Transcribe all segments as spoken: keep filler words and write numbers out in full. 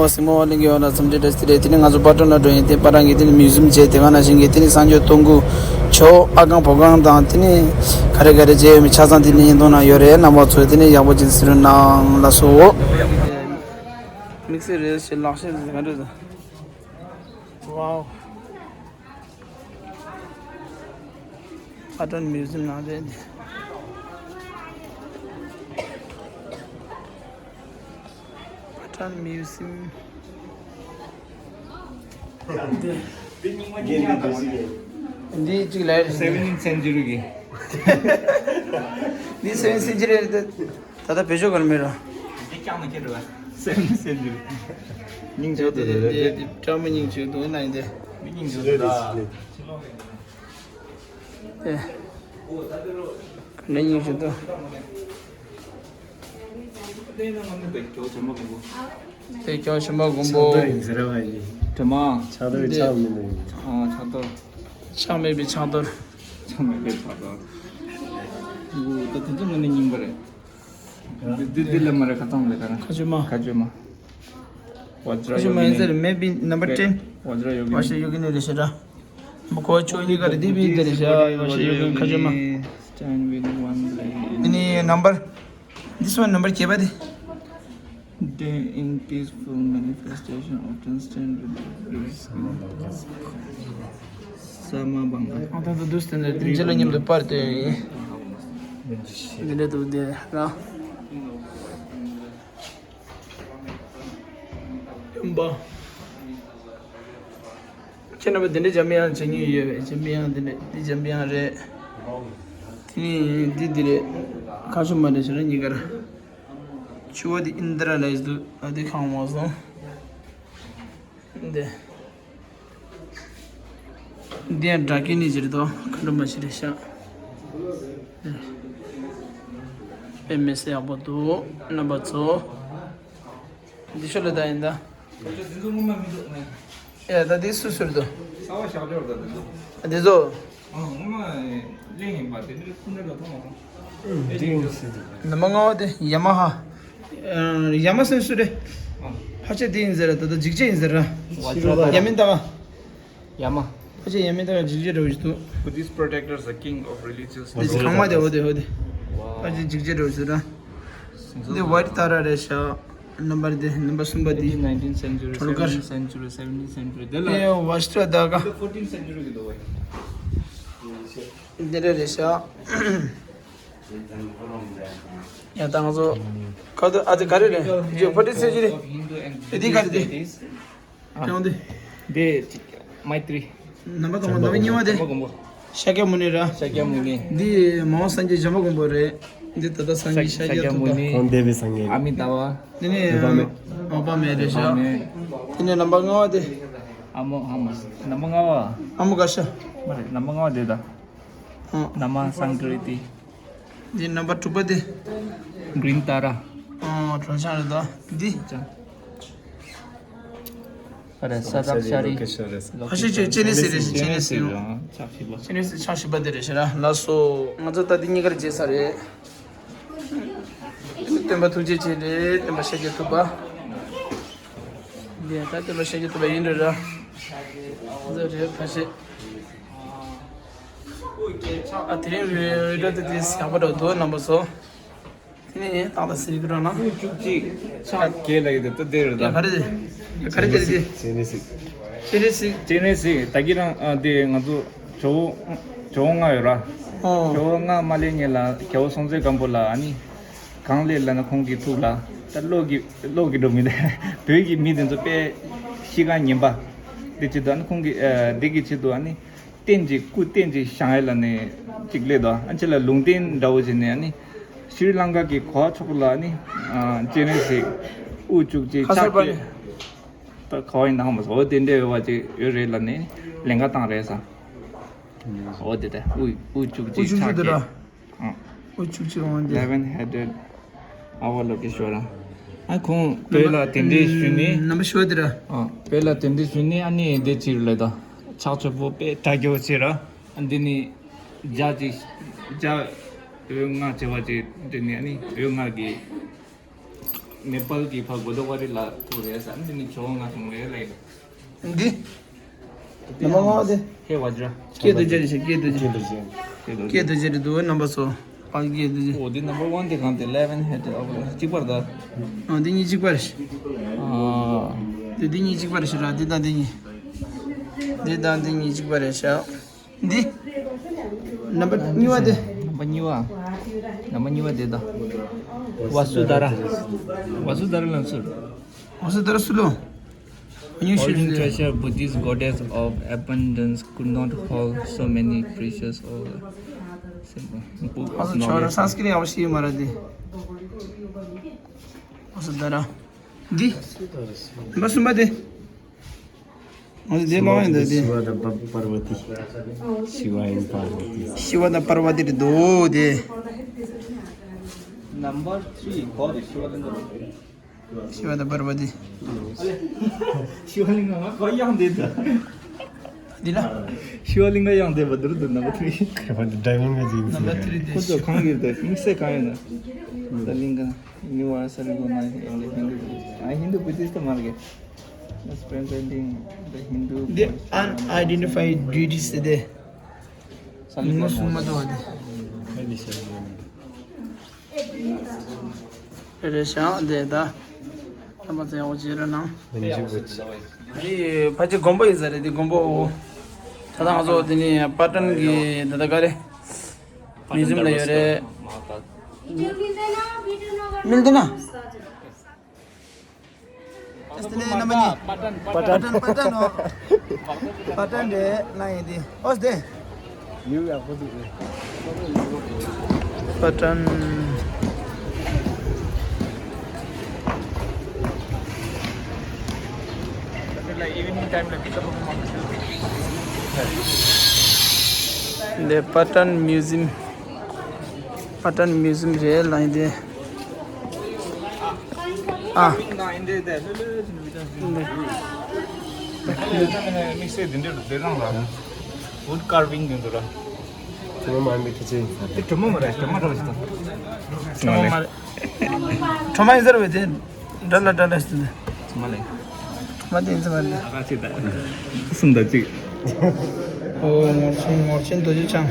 སྲིང་མོ་གླིང་གི་འོག་ལ་འཚམས་འདྲི་བཀྲ་ཤིས་བདེ་ལེགས། དེ་ནས་ང་ཚོ་པ་ཊོན་ལ་འགྲོ་ཡིན། དེ་པ་ཊོན་གྱི་དེ་ནས་མིའུ་ཟིམ་བྱས། དེ་ག་ནང་བཞིན་གྱི་དེ་ནས་གསང་སྤྱོད་གཏོང་སྒོ་ཆོས་ཨ་ཁང་བོ་ཁང་དང་དེ་ནས་ག་རེ་ག་རེ་བྱས་ཡོད་མེད་ཆ་ཚང་དེ་ནས་བརྙན་ཐུང་ནང་ཡོད་རེད། རྣམ་པ་ཚོས་དེ་ནས་ཡག་པོ་ཅིག་གཟིགས་རོགས་གནང་། ལགས་སོ། དམིགས་བསལ་རེད་ཞེས་ལག་ཤེས་ཟིན་ག་འདྲ་ཟིན། ཝའོ། པ་ཊོན་མིའུ་ཟིམ་ནང་རེད། པ་ཊོན་མིའུ་ཟིམ། འདི་གཅིག་ལ་seventh century གི། འདི་seventh century རེད། ད་ལྟ་བེད་སྤྱོད་ག་རེ་མེད་ར། འདི་ཀྱང་ན་ཁྱེར་ར། seventh century གཉིས་ཆོད་དུ་རེད། འདི་བཀྲ་མི་སྙིང་རྗེ་འདུག་ན་འདི། མི་སྙིང་རྗེ་འདུག་ད། ཨེ། ག་འདྲ་སྙིང་རྗེ་འདུག། དེ་སྐྱོ་ཆེན་པོ་མགོན་པོ། ཕྱག་རྡོར་ཡིན་ཟེར་བ་ཡིན། དྲི་མ། ཕྱག་རྡོར་ཕྱག་མེད་པའི། ཨ་ཕྱག་རྡོར། ཕྱག་མེད་པའི་ཕྱག་རྡོར། ཕྱག་མེད་པའི་ཕྱག་རྡོར། འོ་ད་དེ་ཚོ་ངོས་ནས་རྙིང་པ་རེད། འདི་འདི་འདི་ལ་མ་རེད། ཁ་ཚང་མ་རེད། ཁ་ན་ཁ་ཆུ་མ། ཁ་ཆུ་མ། ཁ་ཆུ་མ་ཡིན་ཟེར། maybe number ten། བཛྲ་ཡོ་གི་ནི། བཛྲ་ཡོ་གི་ནི་རེད་ཤག་ར། མོ་ཁོ་ཆོས་གཉིས་ཀ་རེད། འདི་བི་འདི་རེད་ཤག། བཛྲ་ཡོ་གི་ཁ་ཆུ་མ། Stand with one leg. ཨ་ནི་number། This one number བརྒྱད་པ་དེ། Day in peaceful manifestation of transcendent bliss. ས་མ་བང་ག་ཨ་ད་ད་དུས་དེ་འདྲ་དེ་རྗེས་ལ་མཉམ་དུ་པར་དེ་འདི་འདྲ་འདུག་དེ་ར། ཡུམ་པ། ཁྱེད་རྣམ་པ་འདི་འདྲའི་འཇམ་དབྱངས་བྱེད་མཁན་ཡོད་པས། འཇམ་དབྱངས་འདི་འདྲ་འདི་འཇམ་དབྱངས་རེད། དེ་ནས་འདི་འདི་རེད། ཁ་ཤོ་མ་རེད་ཟེར་ན་གཉིས་ཀར། ཆུ་བ་འདི་ཨིན་དྲ་ལ་ཡིས་འདུག་ཨ་འདི་ཁང་མ་སོང་། འདི། འདི་ཡང་སྒྲ་སྐད་ནི་ཟེར་དོ། ཁ་འདྲ་མ་ཞིག་རེད་ཤག་དཔེ་མི་སྲིད་ཡག་པོ་འདུག་རྣམ་པ་ཚོ། འདི་ཤོ་ལ་ད་ཡིན་ད། ཨེ་ད་འདི་སུ་ཟེར་དོ། ས་བ་ཤག་ཅོར་ད་འདི་འདུག་འདི་ཚོ། ཨ་ངོ་མ་གླེང་ཡིན་པ་དེ་འདྲའི་ཁུ་ནུ་ལ་མཐོང་མ་མཐོང་། འདི་ཡིན་ཟེར་དོ། ནམ་པ་ལྔ་པ་དེ་ཡ་མ་ཧ། ཡ་མ་སེན་སུ་རེད། ཕ་ཆེ་དེ་ཡིན་ཟེར་ར། ད་ལྟ་འཇིགས་བྱེད་ཡིན་ཟེར་ར། ཡ་མིན་ད་ག་ཡ་མ། ཕ་ཆེ་ཡ་མིན་ད་ག་འཇིགས་བྱེད་འདྲ་བོ་ཞིག་འདུག Buddhist protectors, the king of religious དེ་ཚོ་ལོ། གང་མ་དེ་འོ་དེ་འོ་དེ། ཕ་ཆེ་འཇིགས་བྱེད་འདྲ་བོ་ཞིག་ར། འདི་ཝའིཊ་ཏཱ་ར་རེད་ཤག་རྣམ་པར་དེ་རྣམ་པ་གསུམ་པ་དེ། Nineteenth century, ཁྲོ་ལོ་དཀར། Seventeenth century, seventeenth century དེ་ལ། དེ་ཝ་ཤི་ཏྲ་ད་ག fourteenth century གི་འདུག་བ། འདི་འདྲ་རེད་ཤག་ཡ་ད་ང་ཚོ་ཁ་ཐུག་ཨ་དེ་ག་རེ་རེད། ཇོ་ཕོ་ཏི་སེ་ཇི་རེད། ཨེ་དེ་ག་རེ་དེ། ཨ། ཀྱང་དེ། དེ་མའི་ཏྲི། ནམ་པ་གང་པོ་ནམ་པ་གཉིས་པ་དེ། ཇམ་པ་མགོན་པོ། ཤཱཀྱ་མུ་ནི་ར། ཤཱཀྱ་མུ་ནི། འདི་མ་འོངས་སངས་རྒྱས་ཇམ་པ་མགོན་པོ་རེད། འདི་ད་ལྟ་སངས་རྒྱས་ཤཱཀྱ་ཤཱཀྱ་ཐུབ་པ། མུ་ནི། ཁོང་འདས་པའི་སངས་རྒྱས། ཨ་མི་ཏཱ་བ། དེ་ནས་འོག་མ་མེད། འོག་མ་མེད་རེད་ཤག་འོག་མ་མེད། དེ་ནས་ནམ་པ་ལྔ་པ་དེ། ཨ་མོ་ཨ་མ། ནམ་པ་ལྔ་པ། ཨ་མོ་ག་ཤ། མ་རེད། ནམ་པ་ལྔ་པ་དེ་ད། ཨ། ན་མ་སང་ཀྲི་ཏི། འདི་ནམ་པ་དྲུག་པ་དེ། གྷི་རིན་ཏཱ་ར། ཨོ་གྲོང་ཆང་རེད་ད། འདི། ཅང་། ཨ་རེ་ས་དག་ཤ་རི། ཕ་ཤི་ཅེ་ཅེ་ནི་སི་རེད། ཅེ་ནི་སི། ཅེ་ནི་སི་ཕྱག་བཞི་པ། ཅེ་ནི་སི་ཕྱག་བཞི་པ་དེ་རེད་ཤག་ར། ལགས་སོ། ང་ཚོ་ད་འདི་གཉིས་ཀར་བརྗེས་ས་རེད། སྟོན་པ་ཐུགས་རྗེ་ཆེ་རེད། སྟོན་པ་ཤཱཀྱ་ཐུབ་པ། འདི་ད་སྟོན་པ་ཤཱཀྱ་ཐུབ་པ་ཡིན་རེད་ར། ང་ཚོ་རེད་ཕ་ཤི། ཨ་དེ་རིང་བི་ཌིའོ་དེ་དེ་ཡག་པོ་འདྲ་འདུག་རྣམ་པ་ཚོ། དེ་ནས་ཏག་ཏག་ཟེར་གི་རོགས་གནང་། བཅུ་གཅིག་ཕྱག་བརྒྱད་ལ་ཡོད་དེ་ད་དེ་རེད་ད། ཡ་ག་རེ་དེ། ཡ་ག་རེ་དེ་རེད་དེ། ཅེ་ནི་སི། ཅེ་ནི་སི། ཅེ་ནི་སི་ད་གི་རང་ཨ་དེ་ང་ཚོ་ཇོ་བོ་ཇོ་བོ་ལྔ་ཡོད་ར། ཨོ། ཇོ་བོ་ལྔ་མ་སླེབས་སྔོན་ལ་རྒྱལ་པོ་སྲོང་བཙན་སྒམ་པོ་ལ་ཨ་ནི། གང་སླེབས་ལབ་ན་ཁོང་གིས་ཐུག་ལ། ད་བློ་གི་བློ་གི་འགྲོ་མི་དེ་བོད་ཀྱི་མི་དེ་ཚོ་དཔེ་གཤིས་ཀ་ངན་པ། དེ་བྱེད་དུས་ཨ་ནི་ཁོང་གིས་ཨ་དེ་གི་ཆེད་དུ་ཨ་ནི། རྟེན་གྱི་སྐུ་རྟེན་གྱི་བཞེངས་ཡས་ལ་ནི་གཅིག་སླེབས་དོ། ཨ་ཅེ་ལ་ལུང་བསྟན་འདྲ་བོ་བྱས་ནས་ཨ་ནི་ཤྲི་ལང་ཀ་གི་གོ་བ་ཕྱོགས་ལ་ནི་ཨ་ཅེ་ནི་སི་དབུ་བཅུ་གཅིག་ཁ་སར་པ་ཕྱག་ནི་བརྒྱད། ད་ག་བ་ཡིན་ན་ཧ་མ་སོ། འོ་དེ་འདྲ་ཡོད་པ་ཅིག་ཡོད་རེད་ལབ་ནས་ལན་ཁ་བཏང་རེད་ས། འོ་དེ་ལྟ་དབུ་དབུ་བཅུ་གཅིག་དབུ་བཅུ་ཕྱག་གཅིག་དེ་བརྒྱད། ར། ཨང་། དབུ་བཅུ་གཅིག་འོང་དེ། Eleven headed Avalokiteshvara། ཨ་ཁོང་བོད་ལ་དེ་འདྲའི་ཞུ་ནི། ནམ་པ་ཞུ་བ་དེ་ར། ཨ་བོད་ལ་དེ་འདྲའི་ཞུ་ནི་ཨ་ནི་དེ་ཅིག་ལས་ད། ཕྱག་མཆོད་པོ་དཔེ་དྲ་རྒྱ་ཆེ་ར། ཨ་འདི་ནི་རྒྱ་ཅིག་རྒྱ་འོད་ལྔ་བྱེ་བ་ཅིག་འདི་ནི་ཨ་ནི་འོད་ལྔ་གི། ནེ་པཱལ་གྱི་ཕ་གོ་དོ་ཝ་རི་ལ་ཐུག་རེད་ཟེར། འདི་ནི་ཇོ་ང་ཐུག་རེད་ལ་ཡིན། འདི། ནམ་པར་ལྔ་པ་དེ། ཧེ་ཝ་ཇྲ། ཀེ་རྡོ་རྗེ་རེད་ཤག་ཀེ་རྡོ་རྗེ། ཀེ་རྡོ་རྗེ། ཀེ་རྡོ་རྗེ་རེད་འདུག་རྣམ་པ་ཚོ། ཨ་ཀེ་རྡོ་རྗེ། འོ་འདི་ནམ་པར་ཝན་དེ་གང་དེ་ཨི་ལེ་ཝན་ཧེ་ཏེ་ཨོ་གཅིག་པར་ད། ཨ་འདི་གཉིས་གཅིག་པར་ཤི། ཨ། དེ་འདི་གཉིས་གཅིག་པར་ཤི་ར་འདི་དང་འདི་གཉིས། འདི་དང་འདི་གཉིས་གཅིག་པར་ཤི། འདི། རྣམ་པ་གཉིས་པ་དེ། རྣམ་པ་གཉིས་པ། རྣམ་པ་གཉིས་པ་དེ་ད། ཝ་སུ་དྷ་ར། ཝ་སུ་དྷ་ར་ལ་སུ། ཝ་སུ་དྷ་ར་སུ་ལོ། Holding treasure, Buddhist goddess of abundance, could not hold so many precious or simple book of knowledge. ཨ་ཚོ་ཆོ་ར་སཾ་སྐྲྀཏ་ཡག་པོ་ཤེས་ཡོད་མ་རེད་དེ། ཨ་ཚོ་ད་ར། འདི། མ་གསུམ་པ་དེ། ཨ་ཚོ་དེ་མ་ཡིན་ད་དེ། ཤི་ཝ་དང་པར་ཝ་ཏི། ཤི་ཝ་དང་པར་ཝ་ཏི། ཤི་ཝ་དང་པར་ཝ་ཏི་རེད་འདུག་དེ། Number three གོ་དེ་ཤི་ཝ་དང་པར་ཝ་ཏི། ཤི་ཝ་དང་པར་ཝ་ཏི། ཤི་ཝ་ལིང་ག་ང་ཁོ་གཡང་དེ་ད། འདི་ལ། ཤི་ཝ་ལིང་ག་གཡང་དེ་བ་དུར་དུར་ན་བ་ཐུ་ཡི། ཁྱོད་ཀྱི་ཌའི་མོན་ཌི་གི་ཡིན་ཟེར། ཁོ་ཚོ་གང་གི་དེ་དམིགས་བསལ་གང་ཡོད་ན། ད་ལིང་ག་ཉི་བ་ས་རི་གོ་ན་ཡང་ལེ་ཧིན་དུ་ཨ་ཧིན་དུ་བུ་དིསྟ་མ་རེད། Representing the Hindu the unidentified deities དེ། ངོ་སྲུང་མ་ཐུབ་པ་དེ། རེད་ཤག་དེ་ད། རྣམ་པ་ཚོ་ཡག་པོ་བྱེད་རོགས་གནང་། འདི་ཕལ་ཆེར་དགོན་པ་ཡིན་ས་རེད། འདི་དགོན་པ་འོ། ད་ལྟ་ང་ཚོ་དེ་ནི་པ་ཊན་གྱི་ད་ལྟ་ག་རེ། མིའུ་ཛི་ཡམ་ལ་ཡོད་རེད། མིལ་དེ་ན། ཨེ་སྟེ་ནས་རྣམ་པ་གཉིས། པ་ཊན། པ་ཊན་པ་ཊན་ཨོ། པ་ཊན་རེད་ལ་ཡིན་ཏེ། ཨོ་སྟེ། ཡུ་ཡ་ཁོ་ཏི་ཨེ། པ་ཊན། འདི་པ་ཊན་མིའུ་ཛི་ཡམ། པ་ཊན་མིའུ་ཛི་ཡམ་རེད་ལ་ཡིན་ཏེ། ཨ། དམིགས་བསལ་འདི་འདྲ་རུ་དེ་རང་ལ་wood carving འདི་འདུག་ར། དྲི་མ་མ་མི་ཁྱི་ཆེ། དེ་དྲི་མ་མ་རེད། དྲི་མ་རེད་ཟེར། དྲི་མ་མ་རེད། གྲོ་མ་ཡིན་ཟེར་བས་དེ་འདྲ་ལ་འདྲ་ལ་ཟེར། གྲོ་མ་ལེ། གྲོ་མ་དེ་ཡིན་ཟེར་བ་རེད། ཨ་ཁ་ཅིག་ད། གསུམ་དང་གཅིག་ཨོ་ངོར་ཆེན་ངོར་ཆེན་རྡོ་རྗེ་འཆང་།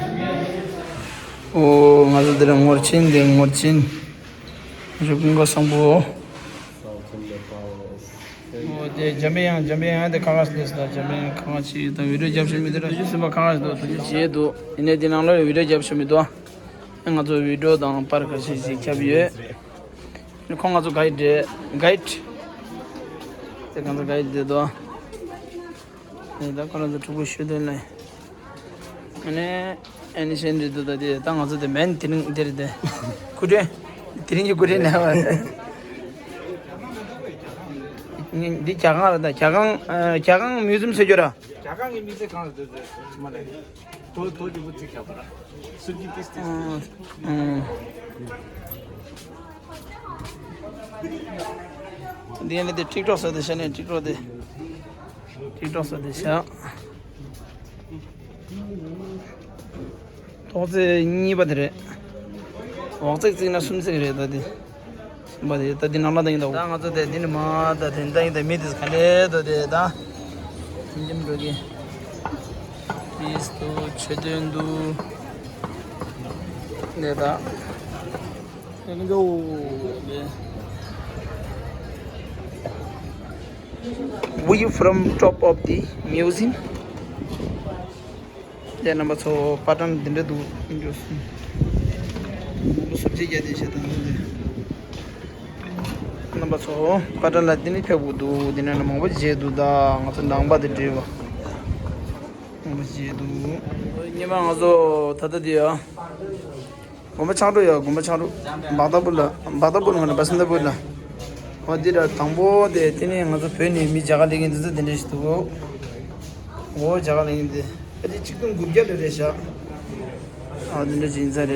ཨོ་ང་ཚོ་འདི་ལ་ངོར་ཆེན་འདི་ངོར་ཆེན། རི་ཀུན་དགའ་བཟང་པོ། ཨོ་དེ་འཇམ་པའི་དབྱངས། འཇམ་པའི་དབྱངས་དེ་ཁ་ཁ་སླེབས་སོང་། འཇམ་པའི་དབྱངས་ཁ་ཁ་ཅིག་དང་བི་ཌིའོ་རྒྱབ་ཤོག་མི་འདུག་ར། ཞུ་སེམས་པ་ཁ་ཁ་ཞིག་འདུག་དུ་ཅི་བྱེད་འདུག་ཡིན་ནའི་དེ་ནང་ལོགས་བི་ཌིའོ་རྒྱབ་ཤོག་མི་འདུག་ཨ་ང་ཚོ་བི་ཌིའོ་དང་པར་ཁ་ཤས་ཤིག་ཁྱབ་ཡོད། ཁོང་ང་ཚོ་གའིཌ་རེད། གའིཌ། དེ་ང་ཚོ་གའིཌ་རེད་དོ། ཨེ་ད་ཁོ་རང་ཚོ་ཕྲུ་གུ་ཤོད་དོན་ལ། ཨ་ནི་ཨ་ནི་གཞན་རེད་དོ། ད་དེ་ད་ང་ཚོ་དེ་མེན་དེ་རིང་དེ་རེད་དེ། སྐུ་མགྲོན། དེ་རིང་གི་སྐུ་མགྲོན་ནས་བ། འདི་རྒྱ་གང་རེད་ད། རྒྱ་གང་། རྒྱ་གང་མིའུ་ཛི་ཡམ་ཟེར་རྒྱུ་ར། རྒྱ་གང་གི་མིའུ་ཛི་ཡམ་གང་ལ་འདོད་འདོད་ཚོད་མ་ལས། དོ་དོ་ཅིག་པུ་ཅིག་བཞག་པ་ར། སུ་ཅི་ཏིས་ཏིས། ཨང་། ཨང་། འདི་ཡན་ལ་དེ་ཊིག་ཊོག་ཟེར་དེ་བྱས་ནས་ཊིག་ཊོག་དེ། ཊིག་ཊོག་ཟེར་དེ་བྱས། ཐོག་བརྩེགས་གཉིས་པ་དེ་རེད། འོག་བརྩེགས་བརྩིགས་ན་གསུམ་བརྩེགས་རེད་ད་དེ། གསུམ་པ་དེ་ད་དེ་ནང་ལ་ད་ཡིན་ད། ད་ང་ཚོ་དེ་འདི་ནི་མ་ད་དེ་ད་ཡིན་ད་མི་དེ་ག་ལེ་ད་དེ་ད། ཐིམ་ཐིམ་འགྲོ་གི། པིས་འདུག་མཆོད་རྟེན་འདུག་དེ་ད། View from top of the museum. དེ་རྣམ་པ་ཚོ་པ་ཊན་འདི་འདྲ་འདུག་འགྲོ་སོང་། སུབ་ཅིག་རྒྱ་དེ་བྱེད་དང་འདི། རྣམ་པ་ཚོ་པ་ཊན་ལ་འདི་ནི་ཕེབས་དགོས་འདུག་འདི་ནས་མང་པོ་བརྗེད་འདུག་ད་ང་ཚོ་ནང་པ་དེ་འདྲ་བ། མང་པོ་བརྗེད་འདུག་ཉི་མ་ང་ཚོ་ད་ལྟ་འདི་ཡ། དགོན་པ་ཆགས་འགྲོ་ཡ། དགོན་པ་ཆགས་འགྲོ། བྷག་ཏ་པུར་ལ། བྷག་ཏ་པུར་ལ་ང་ལ་བ་སན་ཏ་པུར་ལ། འོ་འདི་ལ་དང་པོ་དེ་དེ་ནས་ང་ཚོ་བོད་ནས་མི་རྒྱ་གར་སླེབས་མཁན་དེ་ཚོ་དེ་འདྲ་ཞིག་འདུག་འོ་རྒྱ་གར་སླེབས་མཁན་དེ་ཕལ་ཆེར་ཆིག་སྟོང་དགུ་བརྒྱ་ལོ་རེད་ཤག་ཨ་དེ་འདྲ་ཅིག་ཡིན་ས་རེད།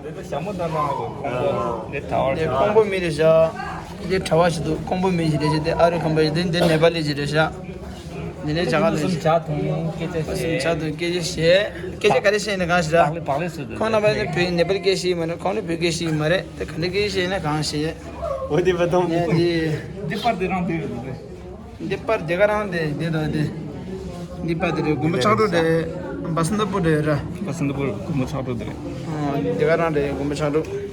འདི་ཞྭ་མོ་ད་ནང་གི་ཁོང་པོ་འདི་གྲྭ་བ་འདི་ཁོང་པོ་མི་རེད་ཤག་འདི་གྲྭ་བ་ཞིག་འདུག་ཁོང་པོ་མི་ཞིག་རེད་ཤག་འདི་ཨ་རི་ཁམས་པ་ཞིག་འདི་འདི་ནེ་པ་ལི་ཞིག་རེད་ཤག་དེ་ནས་ཇ་ག་ལས། སུམ་ཇ་འཐུང་། སྐད་ཆ་བཤད། སུམ་ཇ་འཐུང་། སྐད་ཆ་བཤད། སྐད་ཆ་ག་རེ་བཤད་ན་གང་ཞིག་ར། བག་ལེབ་བག་ལེབ་བཟོས་འདུག་ཁོང་རྣམ་པ་ནི་བོད་ནེ་པལ་སྐད་བཤད་ཡིན་མ་རེད། ཁོང་ནི་བོད་སྐད་བཤད་ཡིན་མ་རེད། དེ་ག་འདྲ་སྐད་བཤད་ན་གང་བཤད། འོ་དེ་བ་དང་། ནས་དེ། འདི་པར་དེ་རང་དེ་རེད། འདི་པར་དེ་ག་རང་དེ་དེ་དང་དེ། འདི་པར་དེ་རེད། དགོན་པ་ཆགས་འགྲོ་དེ། བ་སན་ཏ་པུར་དེ་ར། བ་སན་ཏ་པུར་དགོན་པ་ཆགས་འགྲོ་དེ་རེད། ཨ། དེ་ག་རང་དེ་དགོན་པ་ཆགས་འགྲོ།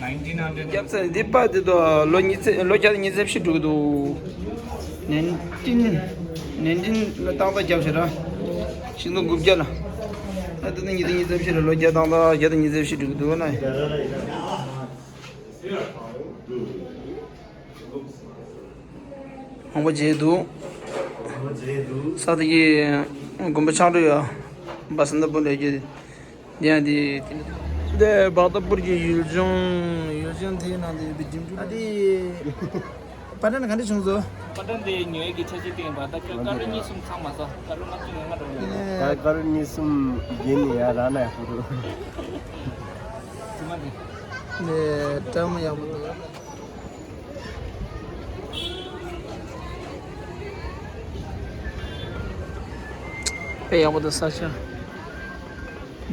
རྒྱབ་ཚད་འདི་པར་དེ་དང་ལོ་ཉིས་བརྩེགས། ལོ་བརྒྱ་དང་ཉིས་བརྩེགས་བཞི་འགྲོ་གི་འདུག་ནན་ཏིན། ནན་ཏིན་ལ་ཏག་ཏག་རྒྱབ་བྱས་ར། ཆིག་སྟོང་དགུ་བརྒྱ་ལ། ད་དེ་ནི་ཉིས་བརྩེགས་ཉིས་བརྩེགས་བཞི་ར། ལོ་བརྒྱ་ཏག་ཏག་བརྒྱ་དང་ཉིས་བརྩེགས་བཞི་འགྲོ་གི་འདུག་ན། མང་པོ་མཇལ་འདུག་ས་དེ་གི་དགོན་པ་ཆགས་འགྲོ་ཡ། བ་སན་ཏ་པུར་ལ་ཡོད་རྒྱུ་དེ། འདི་ཡང་དེ། འདི་བ་སན་ཏ་པུར་གྱི་ཡུལ་ལྗོངས། ཡུལ་ལྗོངས་དེའི་ནང་དེ་བི་ཌིམ་ཊུ། ཨ་དེ། པ་ཏན་ག་འདྲ་བྱུང་སོང་། པ་ཏན་དེ་ཉོ་ཡས་ཀྱི་འཆར་གཞི་བཏིང་ཡོད་པ། ད་ཁྱོད་དཀར་རོ་གཉིས་གསུམ་ཚང་མ་ཟ། དཀར་རོ་ལྔ་བཅུ་ང་ལྔ་འགྲོ་ཡོད། ད་དཀར་རོ་གཉིས་གསུམ་བརྒྱབ་ནས་ཡར་རག་ན་ཡག་པོ་འདུག་དེ་མ་རེད། ནས་གྲམ་ཡག་པོ་འདུག་དཔེ་ཡག་པོ་འདུག་ས་ཆ།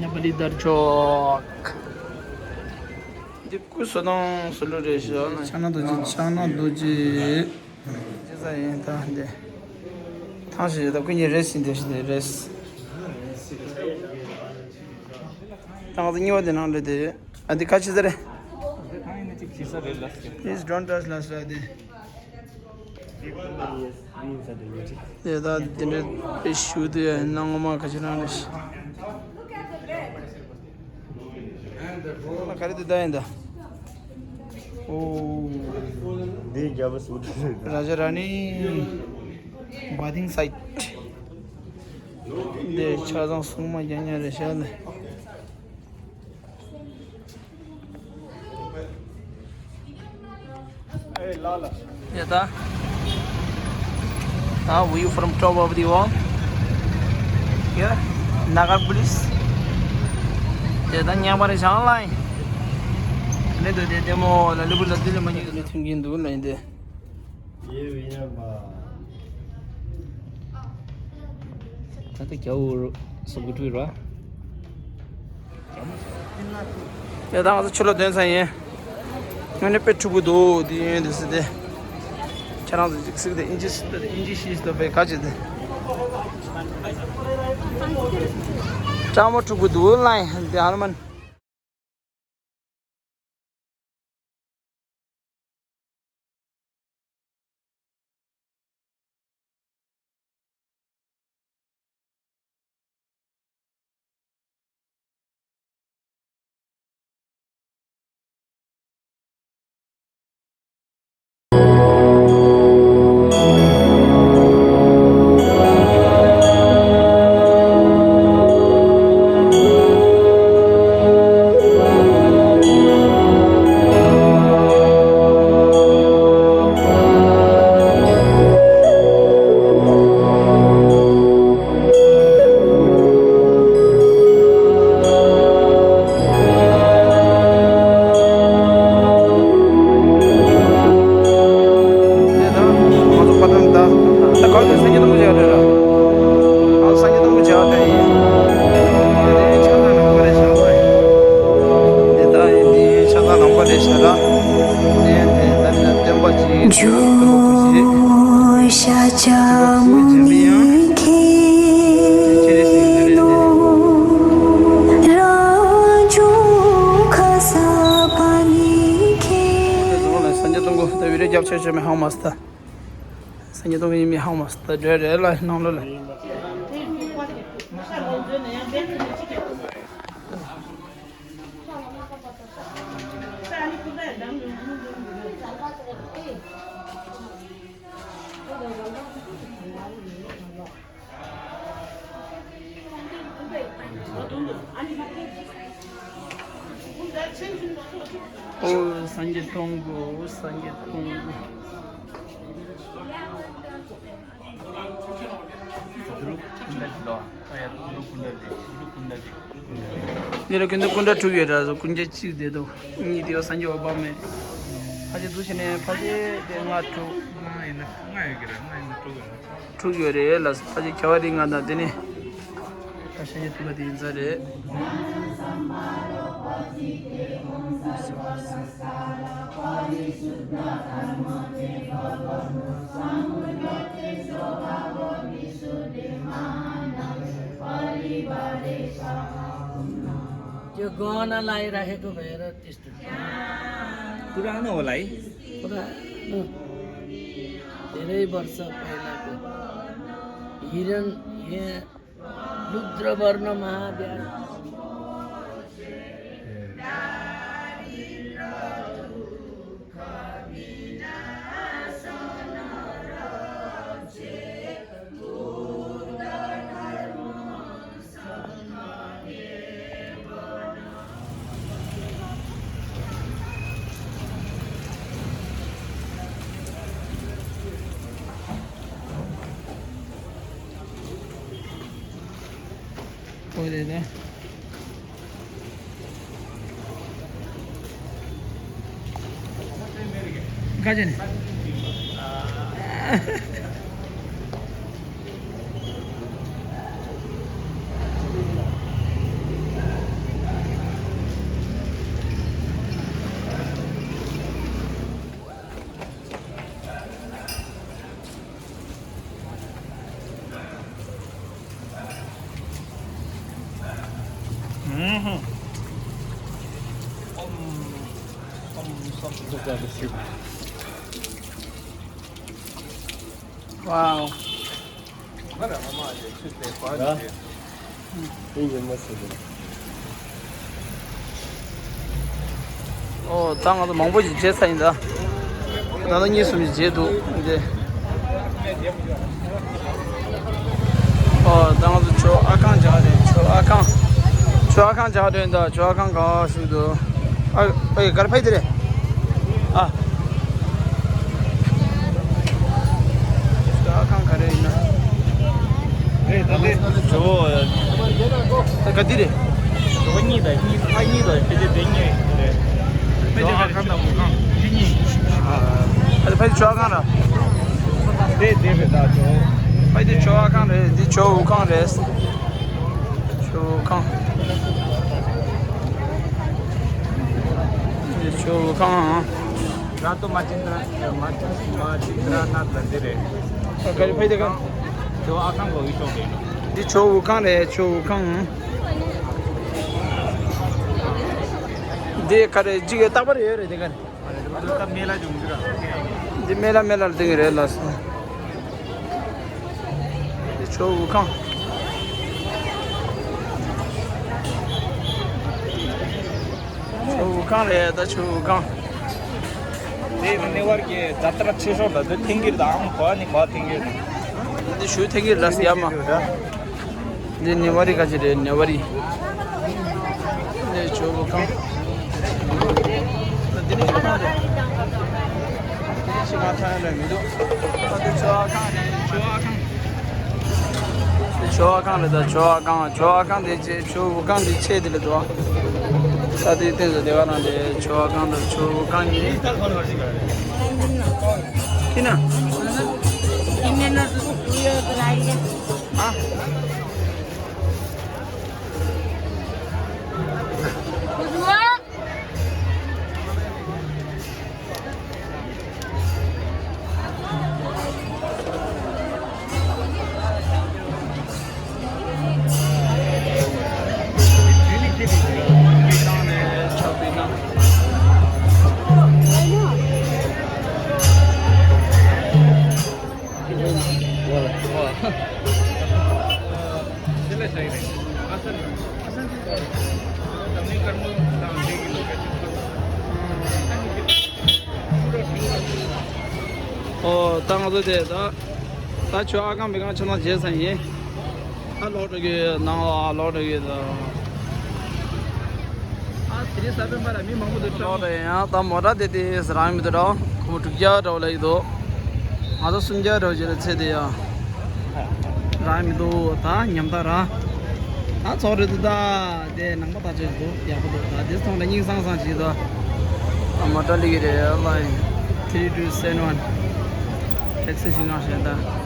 ནེ་པ་ལི་དར་ལྕོག་འདི་སྐུ་བསོད་ནམས་སུ་ལུ་རེད་ཤག་ཕྱག་ན་རྡོ་རྗེ། ཕྱག་ན་རྡོ་རྗེ། ཅི་ས་ཡིན་ད་འདི། ཐང་ཞིག་ད་ཀུན་གྱི་རེས་ཡིན་དེ་ཞིག་དེ་རེས། ད་ང་ཚོ་གཉིས་པ་དེ་ནང་འདྲ་དེ། ཨ་འདི་ཁ་ཆེ་ས་རེད། ད་ཡིན་ན་ཅིག་ཅི་ས་རེད་ལ། Please don't touch last དེ། དེ་ད་དེ་འདྲ་དཔེ་ཞུ་དུ་ཡ་ཡིན་ན་ངོ་མ་ཁ་ཆེ་རང་རེད་ཤག་ཁ་རེ་དེ་ད་ཡིན་ད། ཨོ། འདི་རྒྱ་པ་སུ་རེད། རཱ་ཇ་རཱ་ནི་བྷ་ཐིང་སའིཊ། འདི་ཆ་ཚང་སྲུང་མ་རྒྱག་ཡ་རེད་ཤག་ལ། ཡ་ད། ད་view from top of the wall. Yeah, Nagar police. ཡ་ད་ཉག་པ་རེད་ཤག་ལ། ནི་དུ་དེ་དེ་མོ་ལ་ལི་བུ་ལ་དུ་ལི་མ་ཉི་དུ་ལི་ཐུང་གིན་དུ་ལ་ཡིན་དེ། ཡེ་བི་ཡ་མ། ད་ལྟ་རྒྱ་འུར་སོ་གུ་ཀྲུའི་ར། ཡ་ད་ང་ཚོ་ཆུ་ལ་དོན་ཚ་ཡིན། དངོས་གནས་དཔེ་འཁྲུག་པོ་འདུག་འདི་ཡོན་འདི་སི་དེ། ཁྱེད་རང་ཚོ་ཅིག་གཟིགས་དེ་ཨིན་ཇི་ཨིན་ཇི་ཤེས་དོ་པའི་ག་ཅི་དེ། སྤྲང་མོ་འཁྲུག་པོ་འདུག་ལ་ཡིན་དེ་ཨ་ལ་མན། སངས་རྒྱས་སྟོང་གོ་ད་བི་རེ་རྒྱབ་ཆེ་ཆེ་མེ་ཧང་མ་སྟ། སངས་རྒྱས་སྟོང་གོ་ཡིན་མེ་ཧང་མ་སྟ་འདྲེ་རེ་ལ་ནང་ལོ་ལ། ཨོ་སངས་རྒྱས་སྟོང་གོ། ཨོ་སངས་རྒྱས་སྟོང་གོ། འདི་ལ་ཀུན་ཏུ་སྐུ་འདྲ་དྲུག་ཡོད་ར། སྐུ་འདྲ་གཅིག་དེ་དོ། གཉིས་དེ་བ་སངས་རྒྱས་འོད་དཔག་མེད། ཕལ་ཆེར་འདུག་བྱས་ནས་ཕལ་ཆེར་དེ་ལྔ་དྲུག་ལྔ་ཡིན་ན་ལྔ་ཡོད་ཀྱི་རེད། ལྔ་ཡིན་ན་དྲུག་ཡོད་རེད། དྲུག་ཡོད་རེད་ལ། ཕལ་ཆེར་ཁྱད་པར་རིགས་ལྔ་དང་དེ་ནི་ད་ཤ་ཡི་ཐུག་པ་དེ་ཡིན་ས་རེད། त्यो गहना लगाइराखेको भएर त्यस्तो। पुरानो होला है। पुरानो, धेरै वर्ष पहिलाको हिरण, हे, रुद्रवर्ण महाव्याघ्र। Wow. ཨོ། ད་ང་ཚོ་མང་པོ་ཞིག་བརྗེས་ཚར་ཡིན་ད། ད་ལྟ་གཉིས་གསུམ་ཞིག་བརྗེས་འདུག་འདི། ཨོ། ད་ང་ཚོ་ཇོ་ཨ་ཁང་བྱ་བ་རེད། ཇོ་ཨ་ཁང་། ཇོ་ཨ་ཁང་བྱ་བ་རེད་ད། ཇོ་ཨ་ཁང་ག་ཞིག་འདུག་ཨ། ཨེ། གར་ཕ་ཡི་དེ་རེད། ཨ། ཇོ་ཨ་ཁང་ག་རེ་ཡིན་ན། རེད་ད། དེ་ཇོ། ད་ག་དེ་རེད། ཇོ་གཉིས་དང་གཉིས། ཕ་གཉིས་དང་ཕ་གི་དེ་གཉིས་རེད། ཇོ་ཨ་ཁང་དང་འུ་ཁང་དེ་གཉིས། ཨ། ཕ་གི་ཇོ་ཨ་ཁང་ར། དེ་དེ་རེད་ད། ཇོ། ཕ་གི་ཇོ་ཨ་ཁང་རེད། འདི་ཇོ་འུ་ཁང་རེད། ཇོ་འུ་ཁང་། འདི་ཇོ་འུ་ཁང་། ར་ཏོ་མ་ཅིན་ཏྲ། མ་ཅིན། མ་ཅིན་ཏྲ་ནཱཐ་ལ་འདི་རེད། ཨ། ག་རེ་ཕ་གི་དེ་ག་ཇོ་ཨ་ཁང་གོ་ཡི་ཤོག་དེ། འདི་ཇོ་འུ་ཁང་རེད། ཇོ་འུ་ཁང་། འདི་ག་རེ་ཅིག་རྟག་པར་ཡོད་རེད། དེ་ག་རེ། འདི་མེ་ལ་མེ་ལ་ལ་སྟེང་རེད་ལ། འདི་ཇོ་འུ་ཁང་། ཇོ་འུ་ཁང་རེད་ད། ཇོ་འུ་ཁང་། དེ་ནེ་ཝར་གྱི་ཛ་ཏྲ་ཆེ་ཤོས་ད། དེ་ཐེངས་འགིར་དང་གོ་ནི་གོ་ཐེངས་འགིར། འདི་ཞུ་ཐེངས་འགིར་ལ་སི་ཡ་མ། འདི་ནེ་ཝ་རི་ག་ཅི་རེད། ནེ་ཝ་རི། འདི་ཇོ་འུ་ཁང་། འདི་ནི་ཇོ་ཁང་རེད། འདི་ནི་ཕྱི་མ་ཐང་ལ་མི་འདུག་ད་འདི་ཇོ་ཨ་ཁང་རེད། ཇོ་ཨ་ཁང་། འདི་ཇོ་ཨ་ཁང་རེད་ད། ཇོ་ཨ་ཁང་། ཇོ་ཨ་ཁང་དེ་རྗེས་ཇོ་འུ་ཁང་དེ་ཆེ་དེ་ལ་འདུག་ད་དེ་སྟེང་དུ་དེ་ག་རང་དེ་ཇོ་ཨ་ཁང་དང་ཇོ་འུ་ཁང་གཉིས། ཁྱི་ན། ཨ། ཨོ། ད་ང་ཚོ་དེ་ད་ད་ཇོ་ཨ་ཁང་མི་ཁང་ཆ་ཚང་བརྗེས་ཚར་ཡིན། ཨ་ལོག་འགྲོ་གི་ནང་ལ་ཨ་ལོག་འགྲོ་གི་ད། ཨ་དེ་རིང་གཟའ་སྤེན་པ་ར་མི་མང་པོ་འདུག་ལོག་འགྲོ་ཡིན། ཨ་ད་མོ་ཊ་དེ་དེ་རང་མི་འདུག་ར། ཁོ་མོ་དྲུག་བརྒྱ་འདྲ་བོ་ལ་ཡི་འདུག་ང་ཚོ་སུམ་བརྒྱ་འདྲ་བོ་ཅིག་ལ་ཚད་དེ་ཡ། རང་མི་འདུག་ད་ཉམ་ཐག་ར། ད་ཚོགས་རེད་འདུག་ད་དེ་ནང་པ་ད་ཆོས་འདུག་ཡག་པོ་འདུག་ད་དེ་ཚོང་ལ་སྙིང་སང་སང་ཅིག་འདུག་མ་ཏྲ་ལི་གི་རེད་ལ། three two seven one taxi ཞིག་ནང་བཞིན་ད།